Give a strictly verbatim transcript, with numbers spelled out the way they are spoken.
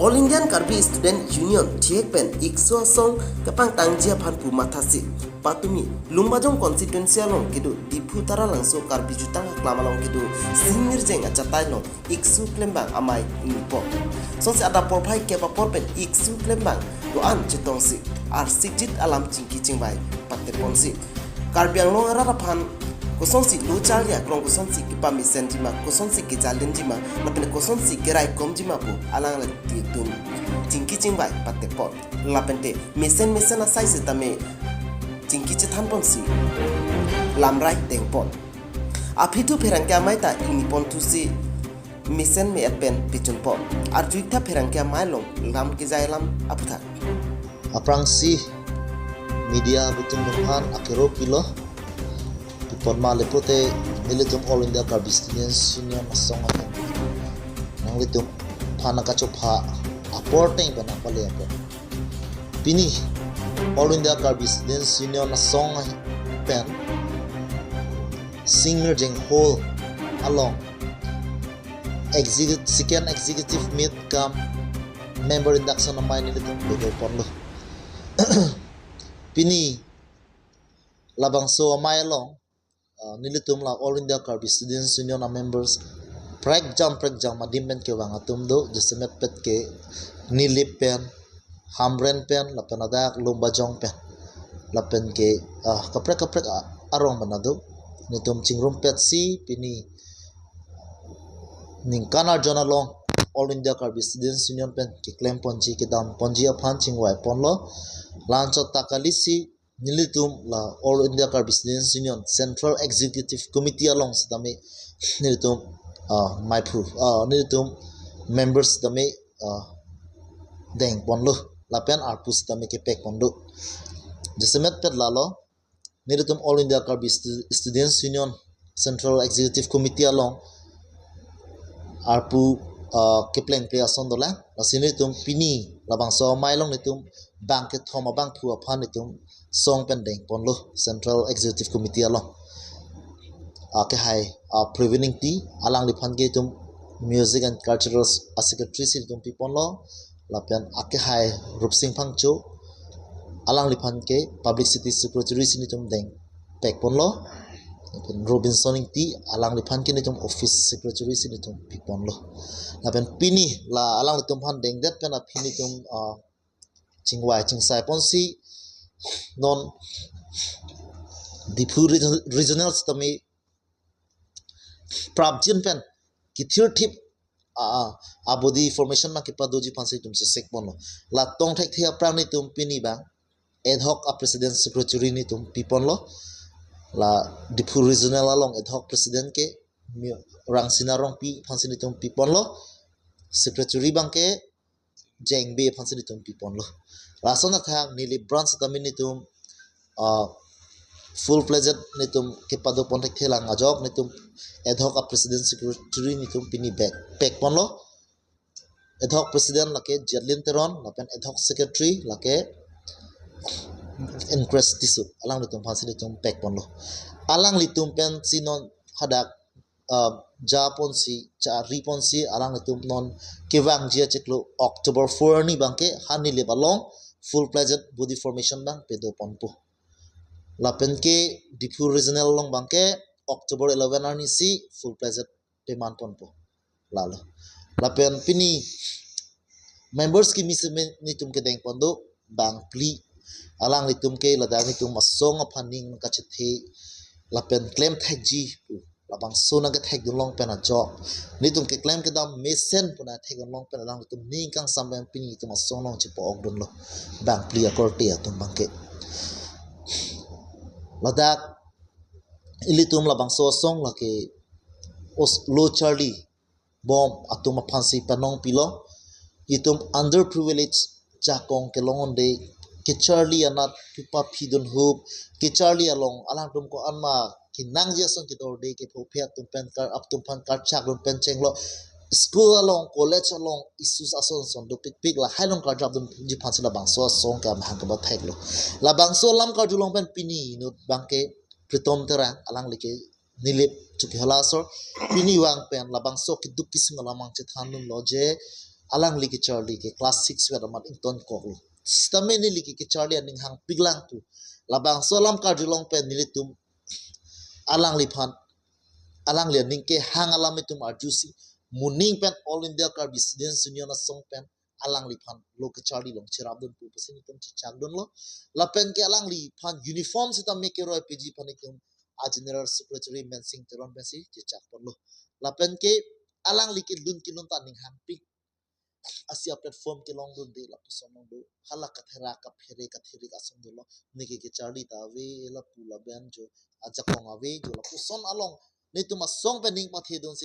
All Indian Karbi Student Union thihek pen ICSU asong kepangtangji aphan pu mathasi patumi Lumbajong constituency along kedo Diphu Taralangso Karbi Jutang Aklam along kedo Sing Mirjeng achatai along ICSU klembang amei ingnipo. Songsi adap porphai kep apor pen ICSU klembang do-an chetongsi arsikjit alam chingki chingvai pateponsi Karbi Anglong arat aphan kosonsi lo charli akrong kosonsi kepamesenjima, kosonsi kejalinjima, lapen kosonsi keraikomjima pu alanglitum chingki chingvai patepon. Lapente mesen mesen asai setame chingki chethanponsi lamrai dengpon. Aphitu pherangke amei ta ingniponthusi mesen me-et pen pechunpon. Arju-ik tha pherangke amei along lam kejai alam aphuthak. Aphrangsi media abitung aphan akero pilo. Pipon ma lepote nelitum All India Karbi Students Union asong aphan nanglitum aphan kachopha apor ateng pen apale apor. Pini All India Karbi Students Union asong pen Sing Mirjeng Hall along executive, second executive meet cum member induction amei nelitum bedo ponlo. Pini labangso amei along, ah, nelitum la All India Karbi Students Union a members prekjam prekjam adim pen kevang atum do, jasemet pet ke Nilip pen, Hamren pen, lapen ladak Lumbajong pen, lapen ke, ah, kaprek kaprek a-, arong pen ado. Nelitum chingrumpetsi pini ningkan arjon along All India Karbi Students Union pen keklemponji kedamponji aphan chingvaiponlo. La-anchot ta kalisi nelitum la All India Karbi Students Union Central Executive Committee along setame nelitum, ah, meiphu, ah, nelitum members setame, ah, dengponlo lapen arpu setame kepekponlo. Jasemet pet lalo, nelitum All India Karbi Stu-, Students Union Central Executive Committee along arpu, ah, keplengple ason dolang. Lasi nelitum pini labangso amei along nelitum bang kethom abangphu aphan nelitum song pen dengponlo Central Executive Committee along. Ah, akehai, ah, Pravin Ingti, alangliphan ke itum Music and Cultural a secretary si itum piponlo. Lapen akehai Rupsing Phangcho, alangliphan ke publicity secretary si nelitum dengpekponlo. Lapen Robinson Ingti, alangliphan ke nelitum office secretary si nelitum piponlo. Lapen pini la alanglitum aphan dengdet pen aphi nelitum, ah, chingvai chingsaiponsi non Diphu Region-, Regional setame prapjin pen kethirthip, ah, ah, a body formation ma kepadoji aphansi itum sesekponlo. La tong thekthe aphrang nelitum pini bang ad hoc a president secretary nelitum piponlo. La Diphu Regional along ad hoc president ke mi-, Rangsina Rongpi aphansi nelitum piponlo. Secretary bang ke Jeng Bey aphansi nelitum piponlo. Lason athak Nilip branch setame nelitum, ah, full fledged nelitum kepadopon thekthelang ajok nelitum ad hoc a president secretary nelitum pini bek pekponlo. Ad hoc president lake Jetlin Teron, lapen ad hoc secretary lake Increst Tisso, alanglitum aphansi nelitum pekponlo. Alanglitum pensi non hadak, ah, japonsi, chariponsi, alanglitum non kevangji achiklo October four arni bang ke ha Nilip along full fledged body formation bang pedoponpo. Lapen ke Diphu Regional along bang ke October eleven arni si full fledged pemanponpo. Lalo. Lapen pini members kimi setame nelitum kedengpon do bangphli. Alanglitum ke ladak nelitum asong aphan ning nangkachethe lapen klemthekji pu, labangso nangkethekdun long pen ajok, nelitum keklem kedam mesen pu nangthekdun long pen alanglitum ning kangsam pen pini nelitum asong along chepa-okdunlo bangphli akorte atum bang ke. Ladak ilitum labangso asong lake os-, lo charlibom atum aphansi panong pilo. Itum underprivileged jakong kelong un-e, kecharli anat kepaphidun hup, kecharli along alangtum ko-anma kenangji ason kedorde, kepho phe atum pen kar-, atum aphan karchakdun pen chenglo. School along, college along, issues ason ason dopikpik, lahai along karjapdunji aphansi labangso asong ke amahang kepatheklo. Labangso alam karjulong pen pini inut bang ke Pritom Terang, alangli ke Nilip Chokihola asor, pini vang pen labangso keduk kesung alam nangchethandunlo je alangli kecharli ke class six vet amat ingtonkoklo. Sitame neli ke kecharli aning hangpiklang pu. Labangso alam karjulong pen nelitum alangliphan, alangli aning kehang alam itum arjusi, moning pen All India Karbi Students Union asong pen alangliphan lo kecharli along cherapdun pu pusi nelitum chechakdunlo. Lapen ke alangliphan uniform sitame keroi piji aphan itum a General Secretary Mensing Teron pensi chechakponlo. Lapen ke alangli kelun kelun ta aning hangpik asi a platform kelongdunde lapuson longdo. Hala katherak kaphere kathirik ason dolo. Neke kecharli ta ave lapu laben jo ajakong ave jo lapuson along nelitum asong pen ning pathedunsi